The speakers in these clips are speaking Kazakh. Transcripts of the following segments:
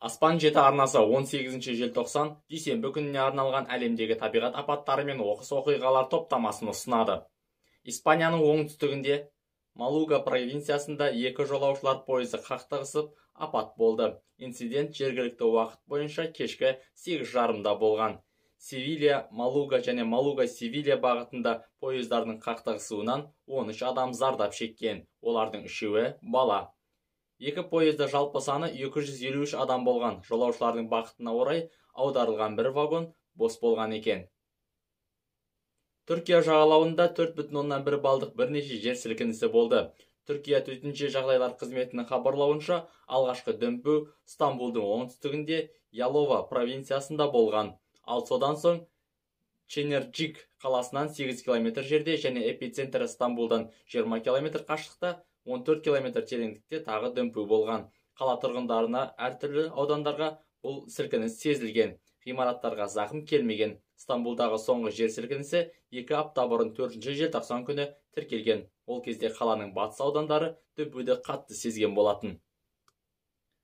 Аспан жеті арнасы 18 желтоқсан дүйсенбі күніне арналған әлемдегі табиғат апаттары мен оқыс оқиғалар топтамасын ұсынады. Испанияның оңтүстігінде Малуга провинциясында екі жолаушылар пойызы қақтығысып, апат болды. Инцидент жергілікті уақыт бойынша кешкі 8:30-да болған. Севилья, Малуга және Малуга Севилья бағытында пойыздардың қақтығысуынан 13 адам зардап шеккен, олардың үшеуі бала. Екі пойызда жалпы саны 253 адам болған. Жолаушылардың бақытына орай аударылған бір вагон бос болған екен. Түркия жағалауында 4,1 балдық бірнеше жер сілкінісі болды. Түркия төтенше жағдайлар қызметінің хабарлауынша, алғашқы дүмпу Стамбулдың оңтүстігінде Ялова провинциясында болған. Ал содан соң Ченерджик қаласынан 8 км жерде және эпицентрі Стамбулдан 20 км қашықтықта 14 км тереңдікте тағы дүмпу болған. Қала тұрғындарына әртүрлі аудандарға бұл сілкініс сезілген. Ғимараттарға зақым келмеген. Стамбулдағы соңғы жер сілкінісі 2 апта бұрын 4 желтоқсан күні тіркелген. Ол кезде қаланың батыс аудандары дүмпуді қатты сезген болатын.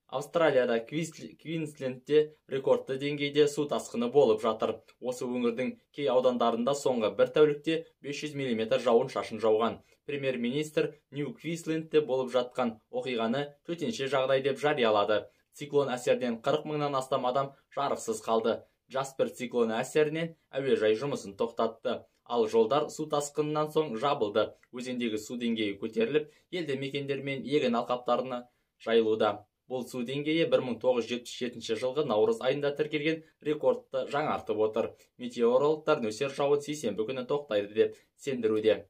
Австралияда Квинслендте рекордты деңгейде су тасқыны болып жатыр. Осы өңірдің кей аудандарында соңғы бір тәулікте 500 мм жауын-шашын жауған. Премьер-министр Нью Квинслендте болып жатқан оқиғаны төтенше жағдай деп жариялады. Циклон әсерінен 40 мыңнан астам адам жарықсыз қалды. Джаспер циклоны әсерінен әуежай жұмысын тоқтатты. Ал жолдар су тасқынынан соң жабылды. Өзендегі су деңгейі көтеріліп, елді мекендер мен егін алқаптарына жайылуда. Бұл су деңгейі 1977 жылғы наурыз айында тіркелген рекордты жаңартып отыр. Метеорологтар нөсер жауын сейсенбі күні тоқтайды деп сендіруде.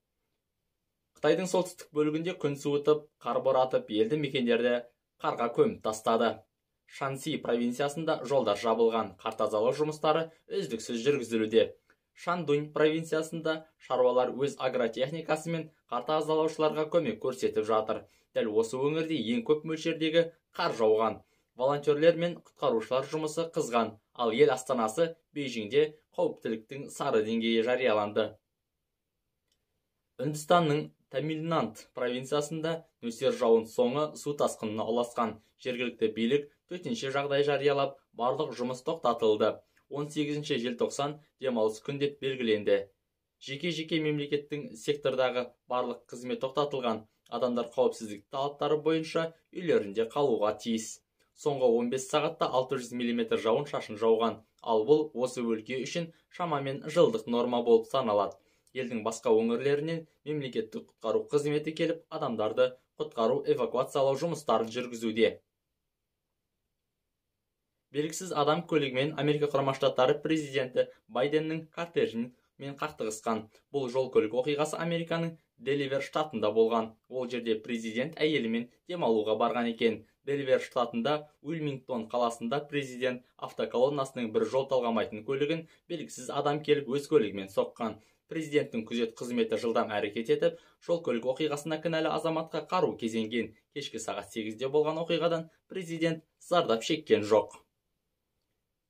Қытайдың солтүстік бөлігінде күн суытып, қар боратып, елді мекендерді қарға көміп тастады. Шанси провинциясында жолдар жабылған, қар тазалау жұмыстары үздіксіз жүргізілуде. Шандунь провинциясында шаруалар өз агротехникасымен қар тазалаушыларға көмек көрсетіп жатыр. Дәл осы өңірде ең көп мөлшердегі қар жауған. Волонтерлер мен құтқарушылар жұмысы қызған, ал ел астанасы Бейжіңде қауіптіліктің сары деңгейі жарияланды. Үндістанның Тамилнад провинциясында нөсер жауын соңы су тасқынына ұласқан. Жергілікті билік төтенше жағдай жариялап, барлық жұмыс тоқтатылды. 18 желтоқсан демалыс күн деп белгіленді. Жеке-жеке мемлекеттің сектордағы барлық қызмет тоқтатылған. Адамдар қауіпсіздік талаптары бойынша үйлерінде қалуға тиіс. Соңғы 15 сағатта 600 мм жауын-шашын жауған, ал бұл осы өлке үшін шамамен жылдық норма болып саналады. Елдің басқа өңірлерінен мемлекеттік құтқару қызметі келіп, адамдарды құтқару эвакуациялау жұмыстарын жүргізуде. Белгісіз адам көлігімен Америка Құрама Штаттары президенті Байденнің кортежімен қақтығысқан. Бұл жол-көлік оқиғасы Американың Делавер штатында болған. Ол жерде президент әйелімен демалуға барған екен. Делавер штатында Уилмингтон қаласында президент автоколоннасының бір жол талғамайтын көлігін белгісіз адам келіп өз көлігімен соққан. Президенттің күзет қызметі жылдам әрекет етіп, жол-көлік оқиғасына кінәлі азаматқа қару кезенген. Кешкі сағат 8-де болған оқиғадан президент зардап шеккен жоқ.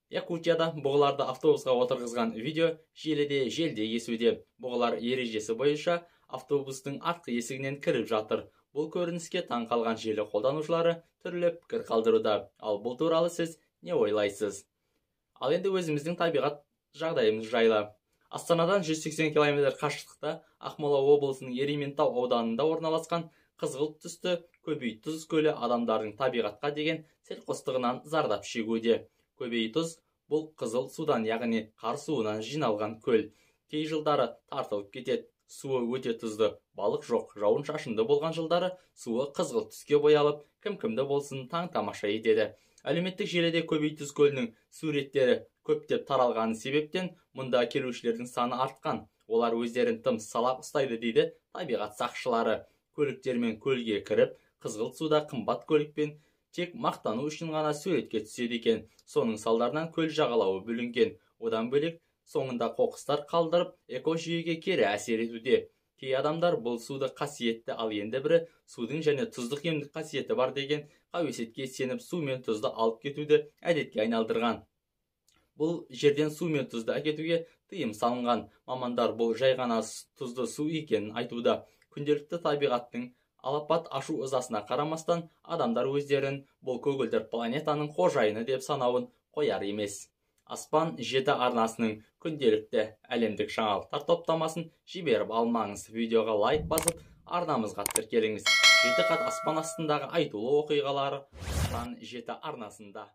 Якутияда бұғыларды автобусқа отырғызған видео желіде желде есуде. Бұғылар ережесі бойынша автобустың артқы есігінен кіріп жатыр. Бұл көрініске таң қалған желі қолданушылары түрлі пікір қалдыруда. Ал бұл туралы сіз не ойлайсыз? Ал енді өзіміздің табиғат жағдайымыз жайлы. Астанадан 180 км қашықтықта Ақмола облысының Ерейментау ауданында орналасқан қызғылт түсті Көбейтұз көлі адамдардың табиғатқа деген селқостығынан зардап шегуде. Көбейтұз бұл қызыл судан, яғни қар суынан жиналған көл. Кей жылдары тартылып кетеді. Суы өте тұзды, балық жоқ. Жауын-шашынды болған жылдары суы қызғылт түске боялып, кім-кімді болсын таң тамаша етеді. Әлеуметтік желіде Көбейтұз көлінің суреттері көптеп таралғаны себептен мұнда келушілердің саны артқан. Олар өздерін тым салақ ұстайды дейді табиғат сақшылары. Көліктермен көлге кіріп, қызғылт суда қымбат көлікпен тек мақтану үшін ғана суретке түседі екен. Соның салдарынан көл жағалауы бүлінген. Одан бөлек соңында қоқыстар қалдырып, экожүйеге кері әсер етуде. Кей адамдар бұл суды қасиетті, ал енді бірі судың және тұздық емдік қасиеті бар деген қауесетке сеніп, су мен тұзды алып кетуді әдетке айналдырған. Бұл жерден су мен тұзды әкетуге тыйым салынған. Мамандар бұл жай ғана тұзды су екенін айтуда. Күнделікті табиғаттың Алапат ашу ызасына қарамастан, адамдар өздерін бұл көгілдір планетаның қожайыны деп санауын қояр емес. Аспан 7 арнасының күнделікті әлемдік жаңалықтар топтамасын жіберіп алмаңыз. Видеоға лайк басып, арнамызға тіркеліңіз. 7 қат аспан астындағы айтулы оқиғалар Аспан 7 арнасында.